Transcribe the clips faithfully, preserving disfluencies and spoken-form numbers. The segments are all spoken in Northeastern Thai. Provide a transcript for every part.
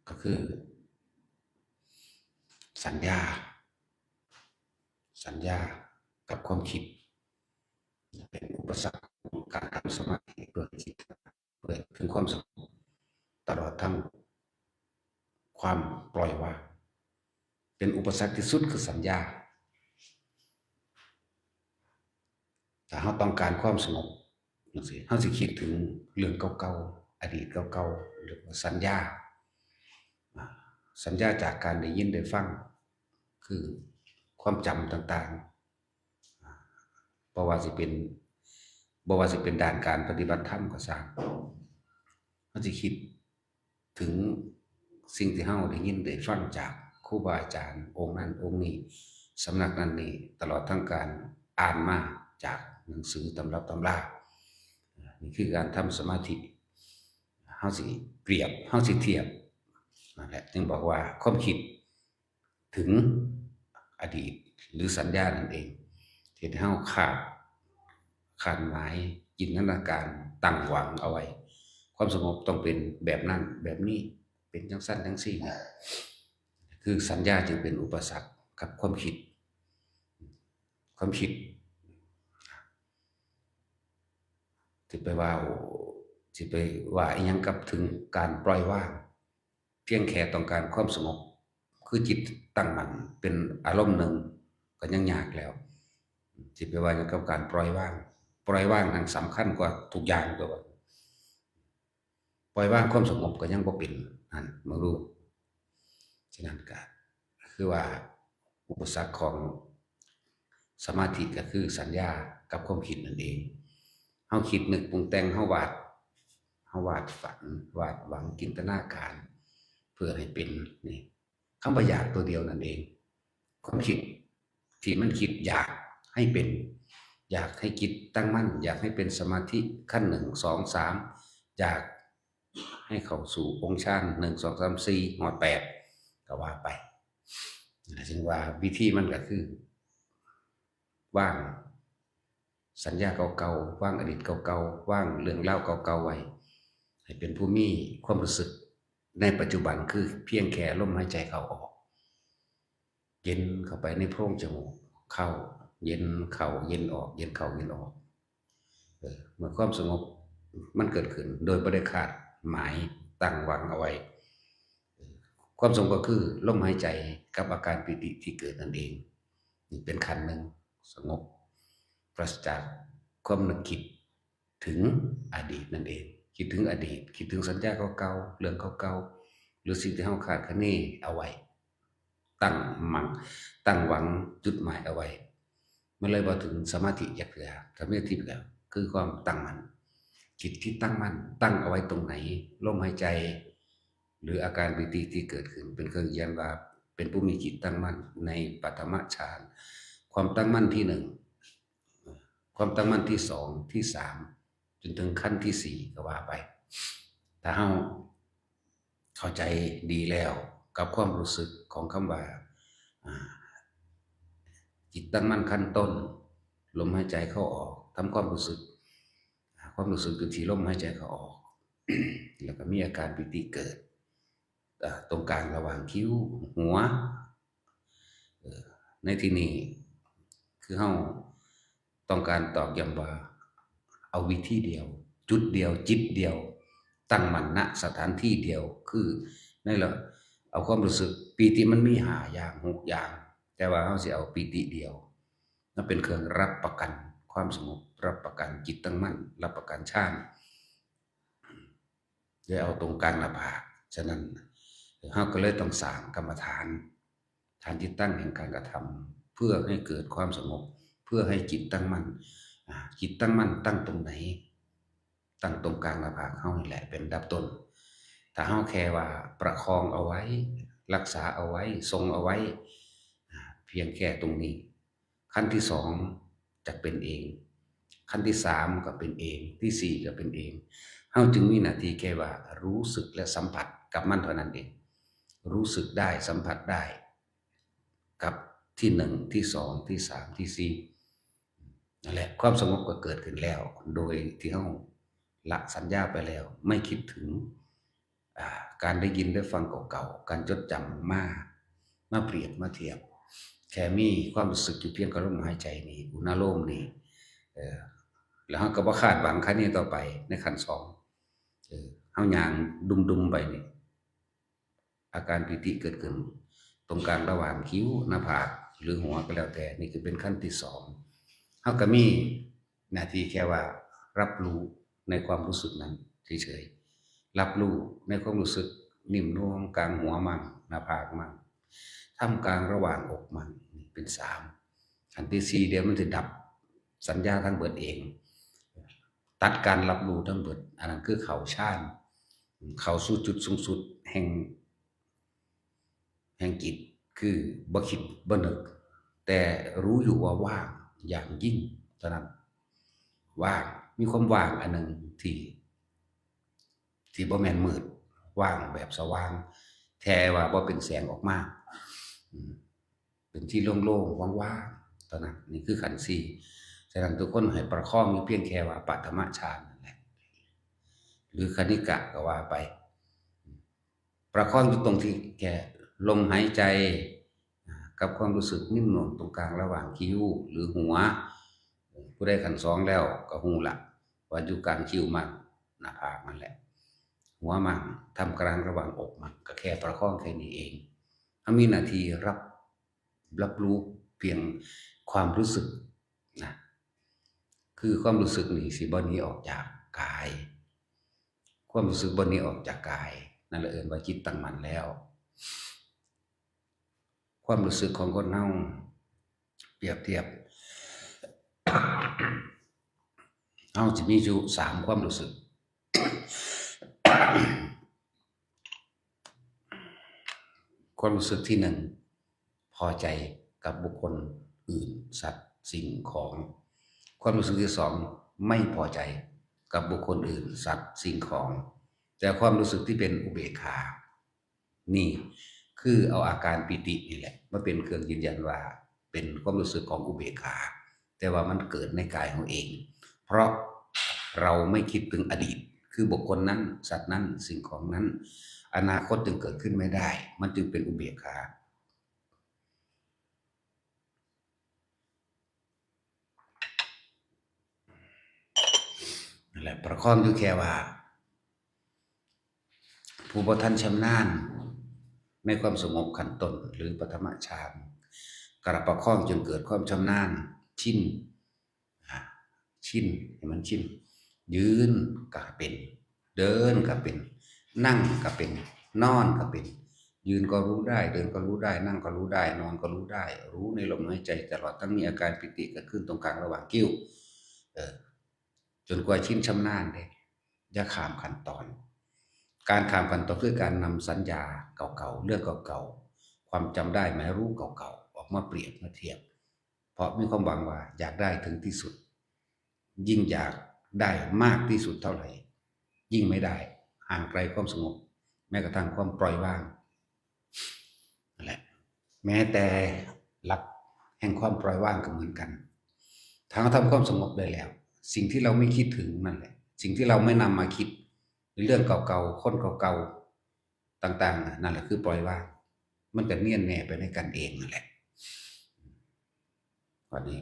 ก็คือสัญญา สัญญากับความคิด เป็นอุปสรรคของการทำสมาธิเพื่อคิดเพื่อถึงความสงบตลอดทั้งความปล่อยวาง เป็นอุปสรรคที่สุดคือสัญญา ถ้าเราต้องการความสงบจังซี้ เราสิคิดถึงเรื่องเก่าๆ อดีตเก่าๆ หรือว่าสัญญา อ่า สัญญาจากการได้ยินได้ฟัง คือความจำต่างๆ อ่า บ่ว่าสิเป็น บ่ว่าสิเป็นด้านการปฏิบัติธรรมก็ซ่าง เราสิคิด ถึงสิ่งที่เราได้ยินได้ฟังจากครูบาอาจารย์องค์นั้นองค์นี้ สำนักนั้นนี้ ตลอดทั้งการอ่านมาจากหนังสือตำรับตำรา นี่คือการทำสมาธิ เราสิเปรียบ เราสิเทียบ นั่นแหละ จึงบอกว่าความคิด ถึงอดีตหรือสัญญานั่นเอง ที่เราคาด คาดหมาย จินตนาการ ตั้งหวังเอาไว้ ความสงบต้องเป็นแบบนั้นแบบนี้ เป็นจังซั่นจังซี่นี่ คือสัญญาจึงเป็นอุปสรรคกับความคิด ความคิด สิไปว่า สิไปว่าอิหยังกับถึงการปล่อยวาง เพียงแค่ต้องการความสงบ คือจิตตั้งมั่นเป็นอารมณ์หนึ่ง ก็ยังยากแล้ว สิไปว่าหยังกับการปล่อยวาง ปล่อยวางนั้นสำคัญกว่าทุกอย่างตัว ปล่อยวางความสงบก็ยังบ่เป็น นั่น มึงรู้ ฉะนั้นก็คือว่าอุปสรรคของสมาธิก็คือสัญญากับความคิดนั่นเอง เราคิดนึกปรุงแต่ง เราวาด เราวาดฝัน วาดหวัง จินตนาการ เพื่อให้เป็น นี่ คำว่าอยากตัวเดียวนั่นเอง ความคิดที่มันคิดอยากให้เป็น อยากให้จิตตั้งมั่น อยากให้เป็นสมาธิขั้นหนึ่ง สอง สาม อยากให้เข้าสู่องค์ฌาน หนึ่ง สอง สาม สี่ ฮอด แปด ก็ว่าไป ซึ่งว่าวิธีมันก็คือ วางสัญญาเก่าๆ วางอดีตเก่าๆ วางเรื่องราวเก่าๆ ไว้ ให้เป็นผู้มีความรู้สึกในปัจจุบัน คือเพียงแค่ลมหายใจเข้าออก เย็นเข้าไปในโพรงจมูก เข้า เย็นเข้า เย็นออก เย็นเข้า เย็นออก เออ เมื่อความสงบมันเกิดขึ้นโดยบ่ได้คาดหมายตั้งหวังเอาไว้ เออ ความสงบก็คือลมหายใจกับอาการปีติที่เกิดนั่นเอง นี่เป็นขั้นหนึ่ง สงบ ปราศจากความนึกคิดถึงอดีตนั่นเอง คิดถึงอดีต คิดถึงสัญญาเก่าๆ เรื่องเก่าๆ หรือสิ่งที่เราคาดคะเนเอาไว้ ตั้งมั่ง ตั้งหวังจุดหมายเอาไว้ มันเลยบ่ถึงสมาธิจักเทื่อ สมาธิก็คือความตั้งมั่น จิตที่ตั้งมั่น ตั้งเอาไว้ตรงไหน ลมหายใจ หรืออาการปีติที่เกิดขึ้น เป็นเครื่องยืนยันว่าเป็นผู้มีจิตตั้งมั่นในปฐมฌาน ความตั้งมั่นที่หนึ่ง ความตั้งมั่นที่สอง ที่สาม จนถึงขั้นที่สี่ ก็ว่าไป ถ้าเราเข้าใจดีแล้วกับความรู้สึกของคำว่า อ่า จิตตั้งมั่นขั้นต้น ลมหายใจเข้าออก ทำความรู้สึก อ่า ความรู้สึกอยู่ที่ลมหายใจเข้าออก แล้วก็มีอาการปีติเกิด อ่า ตรงกลางระหว่างคิ้ว หัว เอ่อ ในที่นี้คือเราต้องการตอกย้ำว่า เอาวิธีเดียว จุดเดียว จิตเดียว ตั้งมั่น ณ สถานที่เดียว คือในละ เอาความรู้สึก ปีติมันมีห้าอย่าง หกอย่าง แต่ว่าเราสิเอาปีติเดียว นั่นเป็นเครื่องรับประกันความสงบ รับประกันจิตตั้งมั่น รับประกันฌาน ได้เอาตรงกลางหน้าผาก ฉะนั้นเราก็เลยต้องสร้างกรรมฐาน ฐานที่ตั้งแห่งการกระทำ เพื่อให้เกิดความสงบ เพื่อให้จิตตั้งมั่น อ่า จิตตั้งมั่นตั้งตรงไหน ตั้งตรงกลางหน้าผากเรานี่แหละเป็นอันดับต้น ถ้าเราแค่ว่าประคองเอาไว้ รักษาเอาไว้ ทรงเอาไว้ อ่า เพียงแค่ตรงนี้ ขั้นที่สองจะเป็นเอง ขั้นที่สามก็เป็นเอง ที่สี่ก็เป็นเอง เราจึงมีหน้าที่แค่ว่ารู้สึกและสัมผัสกับมันเท่านั้นเอง รู้สึกได้ สัมผัสได้ กับที่หนึ่ง ที่สอง ที่สาม ที่สี่ นั่นแหละ ความสงบก็เกิดขึ้นแล้ว โดยที่เราละสัญญาไปแล้ว ไม่คิดถึง อ่า การได้ยินได้ฟังเก่าๆ การจดจำมา มาเปรียบมาเทียบ แค่มีความรู้สึกอยู่เพียงกับลมหายใจนี่ อุณาโลมนี่ เออ แล้วเราก็บ่คาดหวังขั้นนี้ต่อไปในขั้นสอง เออ เฮาย่างดุมๆ ไปนี่ อาการปีติเกิดขึ้น ตรงกลางระหว่างคิ้ว หน้าผาก หรือหัวก็แล้วแต่ นี่คือเป็นขั้นที่สอง เฮาก็มีหน้าที่แค่ว่ารับรู้ในความรู้สึกนั้นเฉยๆ รับรู้ในความรู้สึกนิ่มนวลกลางหัวมั่ง หน้าผากมั่ง ท่ามกลางระหว่างอกมั่ง นี่เป็นสาม อันที่สี่เดี๋ยวมันจะดับสัญญาทั้งเบิดเอง ตัดการรับรู้ทั้งเบิด อันนั้นคือเข้าฌาน เข้าสู่จุดสูงสุดแห่ง แห่งจิต คือบ่คิดบ่นึก แต่รู้อยู่ว่าว่างอย่างยิ่งเท่านั้น ว่าง มีความว่างอันหนึ่งที่ ที่บ่แม่นมืด ว่างแบบสว่าง แต่ว่าบ่เป็นแสงออกมา อืม เป็นที่โล่งๆ ว่างๆ เท่านั้น นี่คือขั้นสี่ ฉะนั้นทุกคนให้ประคองอยู่เพียงแค่ว่าปฐมฌานนั่นแหละ หรือคณิกะก็ว่าไป ประคองอยู่ตรงที่แค่ลมหายใจ อ่า กับความรู้สึกนิ่มนวลตรงกลางระหว่างคิ้วหรือหัว ผู้ใดขั้นสองแล้วก็ฮู้ละ ว่าอยู่กลางคิ้วมั่ง หน้าผากนั่นแหละ หัวมั่ง ท่ามกลางระหว่างอกมั่ง ก็แค่ประคองแค่นี้เอง เฮามีหน้าที่รับ รับรู้เพียงความรู้สึกนะ คือความรู้สึกนี่สิบ่หนีออกจากกาย ความรู้สึกบ่หนีออกจากกาย นั่นแหละเอิ้นว่าจิตตั้งมั่นแล้ว ความรู้สึกของคนเฮา เปรียบเทียบ เฮาสิมีอยู่สามความรู้สึก ความรู้สึกที่หนึ่ง พอใจกับบุคคลอื่น สัตว์ สิ่งของ ความรู้สึกที่สอง ไม่พอใจกับบุคคลอื่น สัตว์ สิ่งของ แต่ความรู้สึกที่เป็นอุเบกขา นี่คือเอาอาการปีตินี่แหละมาเป็นเครื่องยืนยันว่าเป็นความรู้สึกของอุเบกขา แต่ว่ามันเกิดในกายของเอง เพราะเราไม่คิดถึงอดีต คือบุคคลนั้น สัตว์นั้น สิ่งของนั้น อนาคตจึงเกิดขึ้นไม่ได้ มันจึงเป็นอุเบกขา นั่นแหละ ประคองอยู่แค่ว่า ผู้บ่ทันชำนาญในความสงบขั้นต้นหรือปฐมฌาน กระประคองจนเกิดความชำนาญ ชิน อ่า ชิน ให้มันชิน ยืนก็เป็น เดินก็เป็น นั่งก็เป็น นอนก็เป็น ยืนก็รู้ได้ เดินก็รู้ได้ นั่งก็รู้ได้ นอนก็รู้ได้ รู้ในลมหายใจ ตลอดทั้งมีอาการปีติเกิดขึ้นตรงกลางระหว่างคิ้ว เออ จนกว่าชินชำนาญเด้ อย่าข้ามขั้นตอน การข้ามขั้นตอนคือการนำสัญญาเก่าๆ เรื่องเก่าๆ ความจำได้หมายรู้เก่าๆ ออกมาเปรียบมาเทียบ เพราะมีความหวังว่าอยากได้ถึงที่สุด ยิ่งอยากได้มากที่สุดเท่าไหร่ ยิ่งไม่ได้ ห่างไกลความสงบ แม้กระทั่งความปล่อยวาง นั่นแหละ แม้แต่หลักแห่งความปล่อยวางก็เหมือนกัน ถ้าเราทำความสงบได้แล้ว สิ่งที่เราไม่คิดถึงนั่นแหละ สิ่งที่เราไม่นำมาคิด ในเรื่องเก่าๆ คนเก่าๆ ต่างๆ น่ะ นั่นแหละคือปล่อยวาง มันก็เนียนแน่ไปในกันเองนั่นแหละ วันนี้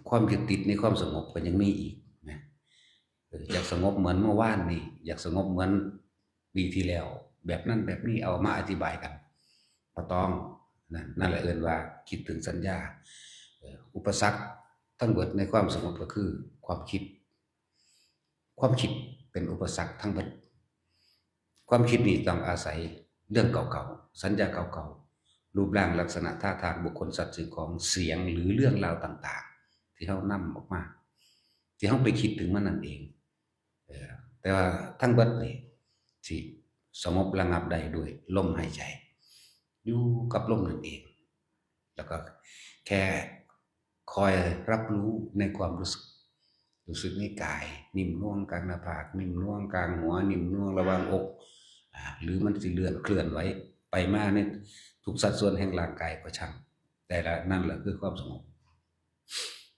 ความยึดติดในความสงบก็ยังมีอีกนะ เออ อยากสงบเหมือนเมื่อวานนี่ อยากสงบเหมือนปีที่แล้ว แบบนั้นแบบนี้ เอามาอธิบายกัน บ่ต้อง นั่น นั่นแหละเอิ้นว่าคิดถึงสัญญา เออ อุปสรรคทั้งเบิดในความสงบก็คือความคิด ความคิดเป็นอุปสรรคทั้งเบิด ความคิดนี่ต้องอาศัยเรื่องเก่าๆ สัญญาเก่าๆ รูปร่างลักษณะท่าทางบุคคลสัตว์สิ่งของ เสียงหรือเรื่องราวต่างๆ ที่เรานำออกมา ที่เราไปคิดถึงมันนั่นเอง เออ แต่ว่าทั้งเบิดนี่สิสงบระงับได้ด้วยลมหายใจ อยู่กับลมนั่นเอง แล้วก็แค่คอยรับรู้ในความรู้สึก รู้สึกในกาย นิ่มนวลกลางหน้าผาก นิ่มนวลกลางหัว นิ่มนวลระหว่างอก อ่า หรือมันสิเลื่อนเคลื่อนไหวไปมาในทุกสัดส่วนแห่งร่างกายก็ช่าง แต่ละนั่นแหละคือความสงบ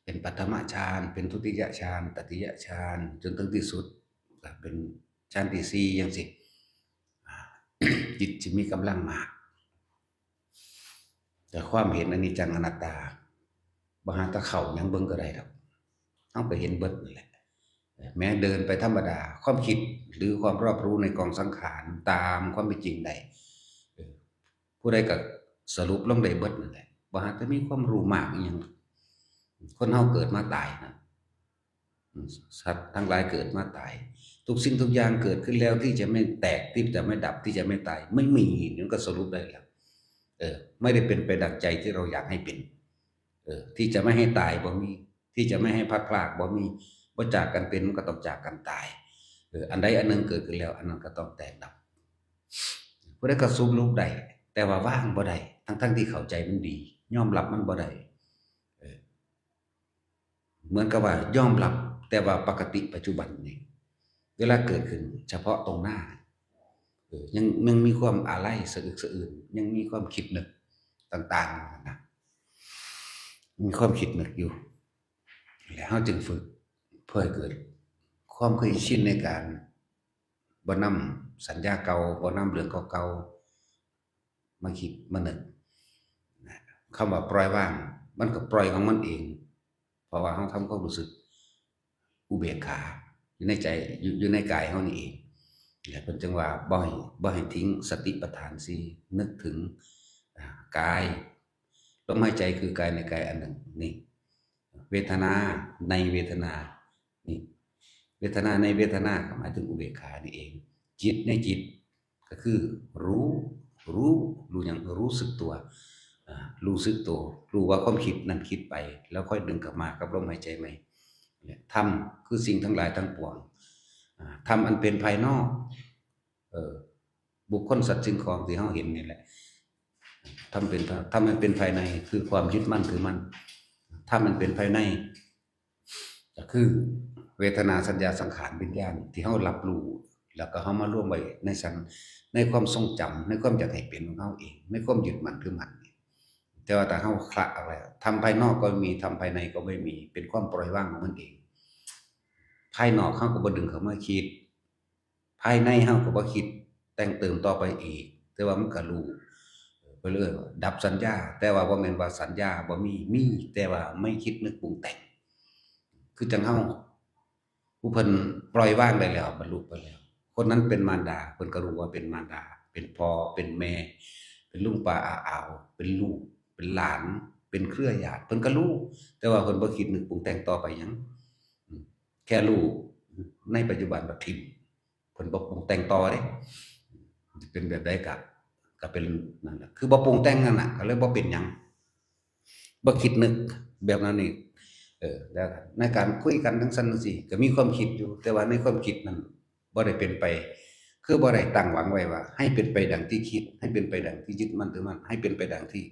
เป็นปฐมฌาน เป็นทุติยฌาน ตติยฌาน จนถึงที่สุดก็เป็นฌานที่สี่จั่งซี้ อ่า จิตสิมีกำลังมาก แต่ความเห็นอนิจจังอนัตตา บ่หาแต่เข้าหยังเบิ่งก็ได้ดอก เฮาก็เห็นเบิดนั่นแหละ แม้เดินไปธรรมดา ความคิดหรือความรอบรู้ในกองสังขารตามความเป็นจริงได้ เออ ผู้ใดก็สรุปลงได้เบิดนั่นแหละ บ่หาแต่มีความรู้มากอีหยัง คนเฮาเกิดมาตายนะ อืม สัตว์ทั้งหลายเกิดมาตาย ทุกสิ่งทุกอย่างเกิดขึ้นแล้วที่จะไม่แตก ที่จะไม่ดับ ที่จะไม่ตาย ไม่มี มันก็สรุปได้แล้ว เออ ไม่ได้เป็นไปดังใจที่เราอยากให้เป็น เออ ที่จะไม่ให้ตายบ่มี ที่จะไม่ให้พลัดพรากบ่มี บ่จากกันเป็น มันก็ต้องจากกันตาย เออ อันใดอันหนึ่งเกิดขึ้นแล้ว อันนั้นก็ต้องแตกดับ ผู้ใดก็สรุปได้ แต่ว่าวางบ่ได้ ทั้งๆที่เข้าใจมันดี ยอมรับมันบ่ได้ เออ เหมือนกับว่ายอมรับ แต่ว่าปกติปัจจุบันนี่ เวลาเกิดขึ้นเฉพาะตรงหน้า เออ ยัง ยังมีความอาลัยสะอึกสะอื้น ยังมีความคิดนึกต่างๆนะ มีความคิดนึกอยู่ แล้วเฮาจึงฝึกเพื่อให้เกิดความเคยชินในการบ่นำสัญญาเก่า บ่นำเรื่องเก่าๆมาคิดมานึกนะ คำว่าปล่อยวาง มันก็ปล่อยของมันเอง เพราะว่าเฮาทำความรู้สึกอุเบกขาอยู่ในใจ อยู่ อยู่ในกายเฮานี่เอง และเพิ่นจึงว่าบ่ให้ บ่ให้ทิ้งสติปัฏฐานสี่ นึกถึง อ่า กาย ลมหายใจคือกายในกายอันหนึ่ง นี่ เวทนาในเวทนา นี่ เวทนาในเวทนาก็หมายถึงอุเบกขานี่เอง จิตในจิต ก็คือรู้ รู้ รู้หยัง รู้สึกตัว อ่า รู้สึกตัว รู้ว่าความคิดนั่นคิดไป แล้วค่อยดึงกลับมากับลมหายใจใหม่ เนี่ย ธรรมคือสิ่งทั้งหลายทั้งปวง อ่า ธรรมอันเป็นภายนอก เออ บุคคลสัตว์สิ่งของที่เฮาเห็นนี่แหละ ธรรมเป็น ธรรมอันเป็นภายในคือความยึดมั่นถือมั่น ธรรมอันเป็นภายใน ก็คือเวทนาสัญญาสังขารวิญญาณที่เฮารับรู้ แล้วก็เฮามารวมไว้ในสัง ในความทรงจำ ในความอยากให้เป็นของเฮาเอง ในความยึดมั่นถือมั่นนี่ แต่ว่าถ้าเฮาคละออกแล้ว ธรรมภายนอกก็ไม่มี ธรรมภายในก็ไม่มี เป็นความปล่อยวางของมันเอง ภายนอกเฮาก็บ่ดึงเข้ามาคิด ภายในเฮาก็บ่คิดแต่งเติมต่อไปอีก แต่ว่ามันก็รู้ไปเรื่อยว่าดับสัญญา แต่ว่าบ่แม่นว่าสัญญาบ่มี มี แต่ว่าไม่คิดนึกปรุงแต่ง คือจั่งเฮา ผู้เพิ่นปล่อยวางได้แล้ว บรรลุไปแล้ว คนนั้นเป็นมารดา เพิ่นก็รู้ว่าเป็นมารดา เป็นพ่อ เป็นแม่ เป็นลุงป้าอาอาว เป็นลูก เป็นหลาน เป็นเครือญาติ เพิ่นก็รู้ แต่ว่าเพิ่นบ่คิดนึกปรุงแต่งต่อไปหยัง อืม แค่รู้ในปัจจุบัน บัดถิ่ม เพิ่นบ่ปรุงแต่งต่อเด้ เป็นแบบใดก็ ก็เป็นนั่นน่ะ คือบ่ปรุงแต่งนั่นน่ะ ก็เลยบ่เป็นหยัง บ่คิดนึกแบบนั้นนี่ เออ แล้วในการคุยกันจั่งซั้นจั่งซี้ ก็มีความคิดอยู่ แต่ว่าในความคิดนั้นบ่ได้เป็นไป คือบ่ได้ตั้งหวังไว้ว่า ให้เป็นไปดังที่คิด ให้เป็นไปดังที่ยึดมั่นถือมั่น ให้เป็นไปดังที่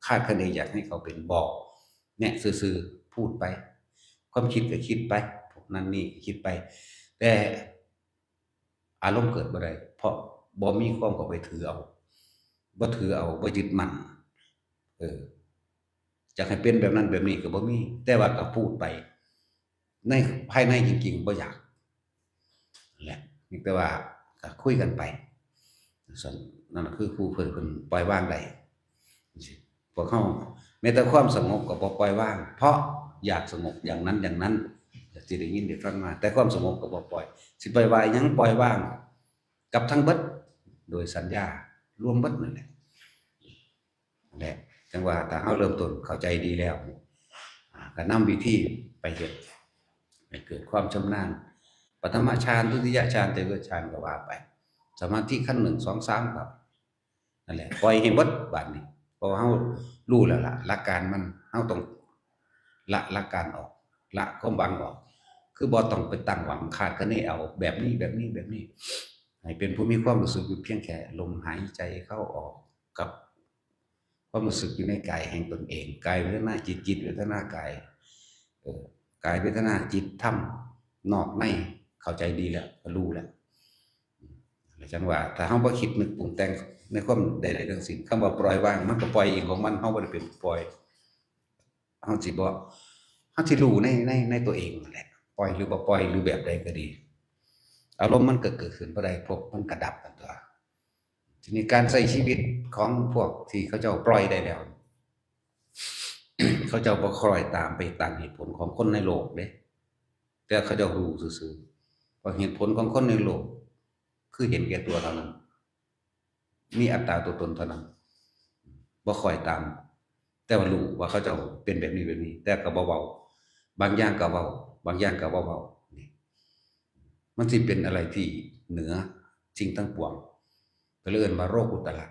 คาดคะเนอยากให้เขาเป็น บ่ เนี่ย ซื่อๆ พูดไป ความคิดก็คิดไป พวกนั้นนี่คิดไป แต่ อารมณ์เกิดบ่ได้ เพราะบ่มีความเข้าไปถือเอา บ่ถือเอา บ่ยึดมั่น เออ อยากให้เป็นแบบนั้นแบบนี้ก็บ่มี แต่ว่าก็พูดไป ในภายในจริงๆ บ่อยาก แหละ มีแต่ว่าก็คุยกันไป ซั่น นั่นคือผู้เพิ่น เพิ่นปล่อยวางได้ พวกเฮาแม้แต่ความสงบก็บ่ปล่อยวาง เพราะอยากสงบอย่างนั้นอย่างนั้น อยากสิได้ยินได้ฟังมา แต่ความสงบก็บ่ปล่อย สิไปว่าหยัง ปล่อยวางกับทั้งเบิด โดยสัญญารวมเบิดนั่นแหละ และจั่งว่าถ้าเฮาเริ่มต้นเข้าใจดีแล้ว อ่า ก็นำวิธีไปเฮ็ดให้เกิดความชำนาญ ปฐมฌาน ทุติยฌาน ตติยฌานก็ว่าไป สมาธิขั้นหนึ่ง สอง สาม ก็ นั่นแหละ ปล่อยให้เบิดบาดนี้ เพราะว่าเฮารู้แล้วล่ะ หลักการมัน เฮาต้องละหลักการออก ละความหวังออก คือบ่ต้องไปตั้งหวังคาดคะเนเอาแบบนี้ แบบนี้ แบบนี้ ให้เป็นผู้มีความรู้สึกอยู่เพียงแค่ลมหายใจเข้าออกกับความรู้สึกอยู่ในกายแห่งตนเอง กายเวทนาจิต จิตเวทนากาย เอ่อ กายเวทนาจิตธรรม นอกในเข้าใจดีแล้ว ก็รู้แล้ว แล้วจั่งว่า ถ้าเฮาบ่คิดนึกปรุงแต่งในความใดๆทั้งสิ้น คำว่าปล่อยวาง มันก็ปล่อยเองของมัน เฮาบ่ได้เป็นปล่อย เฮาสิบ่ เฮาสิรู้ใน ใน ในตัวเองนั่นแหละ ปล่อยหรือบ่ปล่อย หรือแบบใดก็ดี อารมณ์มันก็เกิดขึ้นบ่ได้ พบมันก็ดับกันตัว ทีนี้การใช้ชีวิตของพวกที่เขาเจ้าปล่อยได้แล้ว เขาเจ้าบ่คอยตามไปตามเหตุผลของคนในโลกเด้ แต่เขาเจ้ารู้ซื่อๆ ว่าเหตุผลของคนในโลก คือเห็นแก่ตัวเท่านั้น มีอัตตาตัวตนเท่านั้น บ่คอยตาม แต่ว่ารู้ว่าเขาเจ้าเป็นแบบนี้แบบนี้ แต่ก็บ่เว้า บางอย่างก็เว้า บางอย่างก็บ่เว้า นี่ มันสิเป็นอะไรที่เหนือสิ่งทั้งปวง ก็เลยเอิ้นว่าโลกุตตระ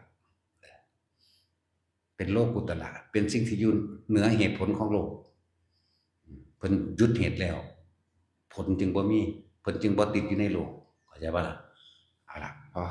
เป็นโลกุตตระ เป็นสิ่งที่อยู่เหนือเหตุผลของโลก เพิ่นหยุดเหตุแล้ว ผลจึงบ่มี เพิ่นจึงบ่ติดอยู่ในโลก เข้าใจบ่ล่ะ เอาล่ะ พอ